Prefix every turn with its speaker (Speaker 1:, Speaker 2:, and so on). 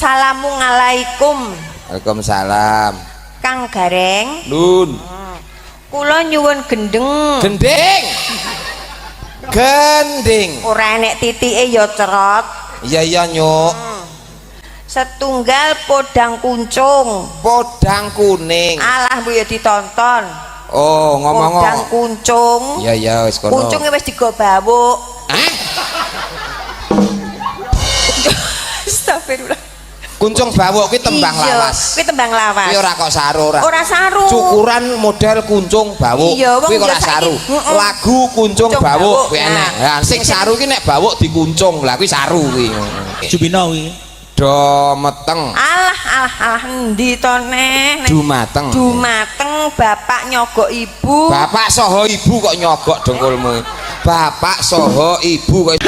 Speaker 1: Assalamualaikum.
Speaker 2: Waalaikumsalam.
Speaker 1: Kang Gareng.
Speaker 2: Nun.
Speaker 1: Kula nyuwun gendeng.
Speaker 2: Gending. Gending.
Speaker 1: Ora enek titike ya cerot.
Speaker 2: Iya iya nyuk.
Speaker 1: Setunggal podang kuncung.
Speaker 2: Podang kuning.
Speaker 1: Alah bu ya ditonton.
Speaker 2: Oh, ngomong.
Speaker 1: Podang kuncung.
Speaker 2: Iya iya wis kono.
Speaker 1: Kuncunge wis digo bawuk.
Speaker 2: Hah?
Speaker 1: Astagfirullah.
Speaker 2: Kuncung bawuk kuwi tembang
Speaker 1: Iya,
Speaker 2: lawas.
Speaker 1: Kuwi tembang lawas.
Speaker 2: Kuwi ora kok saru ora.
Speaker 1: Ora saru.
Speaker 2: Cukuran model kuncung bawuk.
Speaker 1: Iya, wong
Speaker 2: Kuwi ora
Speaker 1: ya saiki-
Speaker 2: saru.
Speaker 1: Heeh.
Speaker 2: Lagu kuncung
Speaker 1: Kuncung
Speaker 2: bawuk
Speaker 1: bawuk.
Speaker 2: kuwi enek.
Speaker 1: Nah.
Speaker 2: Lah sing saru ki nek bawuk dikuncung. Lah kuwi saru kuwi.
Speaker 3: Jubino kuwi.
Speaker 2: Do meteng,
Speaker 1: Alah alah alah endi to neh?
Speaker 2: dumateng.
Speaker 1: Dumateng bapak nyogok ibu.
Speaker 2: Bapak soho ibu kok nyogok dengkulmu. Bapak soho ibu kok.